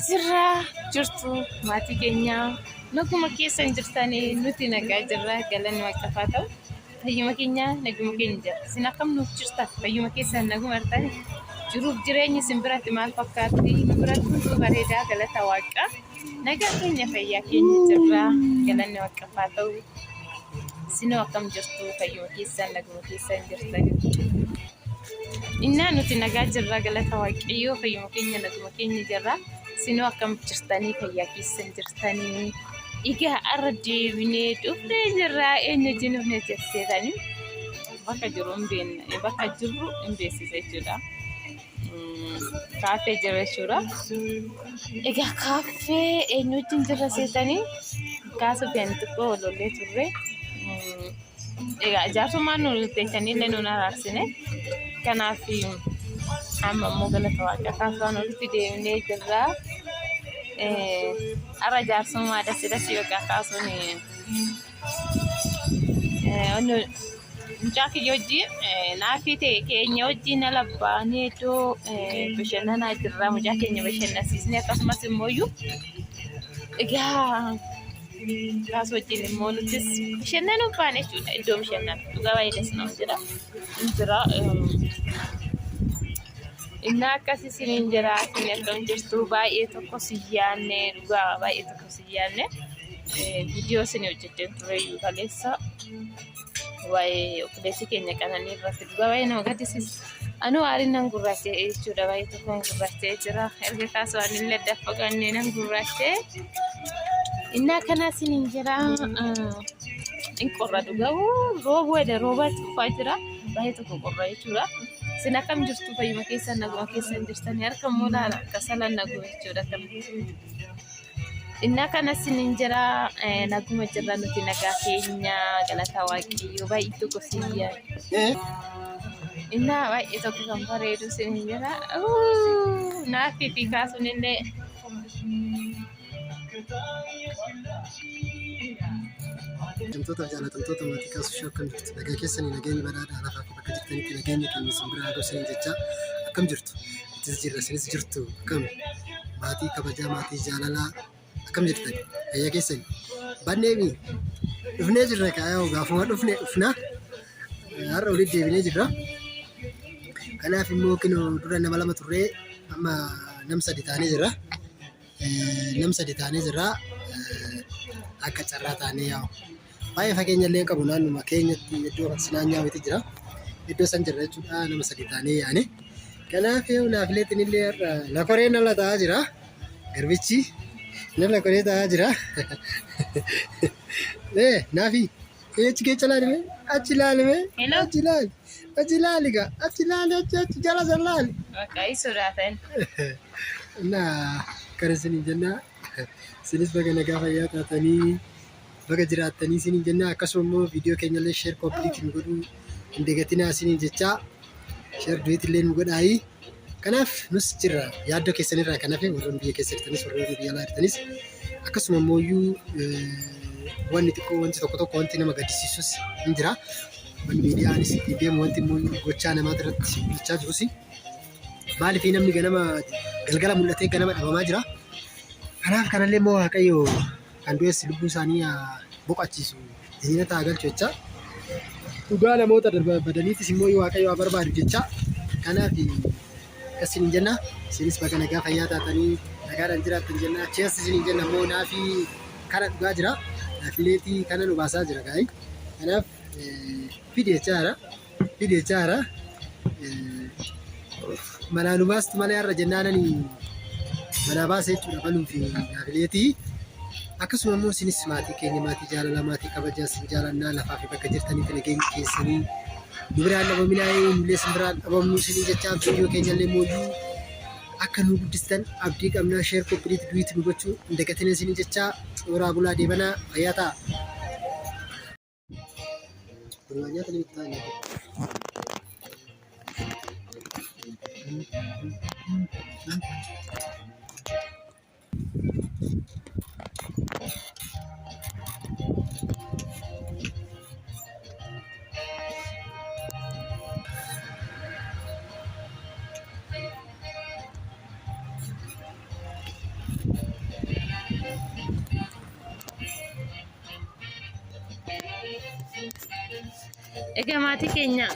Jirra jirtu maatii keenya naguma keessan jirtanii nuti nagaa jirra galanni waaqaaf haa ta'u. Fayyuma keenya naguma keenya jira. Isin akkam nuuf jirtan fayyuma keessan naguma jirtanii jiruuf jireenyi isin biratti maal fakkaatti nu biratti hunduu bareedaa galata waaqa. Nagaa keenya fayyaa keenya jirra galanni waaqaaf haa ta'u. Isinoo akkam jirtu fayyuma keessan naguma keessan jirtanii. Innaa nuti nagaa jirra galata waaqayyoo fayyuma keenya naguma keenya jirra. Isinoo akkam jirtanii fayyaa keessan jirtanii. Egaa arra deebinee dhufnee jirra eenyu wajjin dhufne jetteetanii bakka jiru hin beekne bakka jirru hin beeksisa jechuudha. Kaaffee jira jechuudha. Egaa kaaffee eenyu wajjin jirra seetanii kaasuuf ani xiqqoo lollee turre. Egaa jaarsummaan nu teessanii illee nuun araarsine. Kanaaf amma immoo galata waaqaa kaasaan olitti deemnee jirra. Har'a jaarsummaa dasi dasi yookaan kaasuun mucaa kiyya wajjin naafii ta'e keenya wajjin ala baanee iddoo bashannanaa jirra. Mucaa keenya bashannansiisnee akkasumas immoo egaa Kaas wajjin immoo nutis bashannanuuf baane jechuudha. Iddoo bashannana dhugaa baay'ee das nama jedha. Hin jira. Innaa akkas isiniin jira. Isin akkam jirtu baay'ee tokko si yaanne dhugaa baay'ee tokko si yaanne. Viidiyoo isin hojjetteen ture iyyuu kaleessa. Waa'ee obboleessi keenya qananii irratti dhugaa baay'ee nama gaddisiisa. Anuu aariin nan gurraacha'e jechuudha baay'ee tokkoon gurraacha'ee jira. Erga kaasuu anillee adda fagaannee nan gurraacha'e. Innaa kanaa isiniin jira. In qorra dhugaa roobuu edda roobaa dhufaa jira. Baay'ee tokko qorra jechuudha. Isin akkam jirtu fayyuma keessan naguma keessan jirtanii harka immoo laala kasalan naguma jechuudha akkamitti. Innaa kana isiniin jira naguma jirra nuti nagaa keenya galataa waaqayyoo baay'ee tokko siin yaada. Innaa baay'ee tokko kan bareedu isiniin jira. Naafii fi kaasuun illee. Kabajamtoota fi jaalatamtoota maatii kaasuu shee akkam jirtu? Nagaa keessanii nageenyi badhaadhaa lafaa fi bakka jirtanitti nageenya keenya isin bira haa ga'u isiniin jechaa akkam jirtu? Nutis jirra isinis jirtu akkam? Maatii kabajaa maatii jaalalaa akkam jirtan? Fayyaa keessanii? Banneemi dhufnee jirra kaa yaa'u gaafuma dhufne dhufna har'a walitti deebinee jirra. Kanaaf immoo kinoo dura nama lama turree amma nam sadi taanee jirra. Nam sadi taanee jirra. Akka carraa taanee yaa'u. Baay'ee fageenya illee hin qabu naannuma keenyatti iddoo sinaanyaa wayiitu jira. Iddoo san jirra jechuudha nama sadi taanee yaane. Kanaaf naafileetiin illee har'a lakoreen ala taa'aa jira. Garbichi na lakoree taa'aa jira. Ee naafi achi keessa laali mee achi laali mee Hello. achi laali achi laali gaa achi laali achi achi jala san laali. Waaqayyo sodaatan. Na kana isiniin jenna isinis baga nagaa fayyaa taatanii baga jiraattanii isiniin jenna akkasuma immoo viidiyoo keenya illee sheer koopiliitii nu godhuu hin dagatinaa isiniin jechaa sheer du'eet illee nu godhaayii. Kanaaf nus jirra yaaddoo keessanirraa kan hafe warroonni biyya keessa jirtanis warroonni biyya alaa jirtanis akkasuma immoo iyyuu wanni xiqqoo wanti tokko tokko wanti nama gaddisiisus hin jira. Wanni miidiyaanis ittiin deemu wanti immoo gochaa namaa irratti mul'achaa jirus maaliif namni ganama galgala mul'atee ganama dhabamaa jira. Kanaaf kanallee immoo Waaqayyo kan du'es lubbuu isaanii haa boqachiisu jannata haa galchu jecha. Dhugaa namoota badaniitis immoo Waaqayyo haa barbaadu jecha. Kanaaf akkas isiniin jenna. Isinis baga nagaa fayyaa taatanii nagaadhaan jiraattan jenna. Cheers isiniin jenna immoo naafi kana dhugaa jira. Naafileetii kana nu baasaa jira gaa'ii. Kanaaf fidi jechaa jira. Fidi jechaa jira. Manaa nu baastu malee har'a jennaan ani manaa baase jechuudha baluu fi naafileetii. Akkasuma immoo isinis maatii keenya maatii jaalalaa maatii kabajaa isin jaalannaa lafaa fi bakka jirtanitti nageenyi keessanii nu biraan dhabaminaa nullee isin biraan dhabamnu isinii jechaa viidiyoo keenya illee mooyyuu akka nu guddistan abdii qabnaa sheer koppiliit duwiit nu gochuu hin dagatina isinii jechaa horaa bulaa deebanaa fayyaa ta'a. Nyaata ni bittaa nyaata. Egaa maatii keenya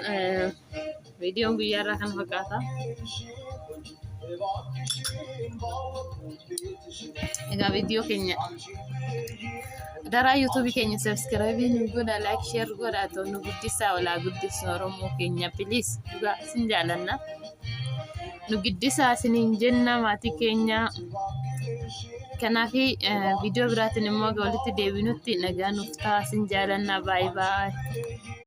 viidiyoon guyyaa irraa kana fakkaata. Egaa viidiyoo keenya daraa yuutuubii keenya sabiskiraayibii nu godha, laayik sheer godha, ta'u nu guddisaa olaa guddisnu Oromoo keenya piliis dhugaa isin jaalanna. Nu guddisaa isiniin jenna maatii keenya. Kanaaf viidiyoo biraatiin immoo walitti deebinutti nagaa nuuf ta'a isin jaalanna baay'ee baay'ee.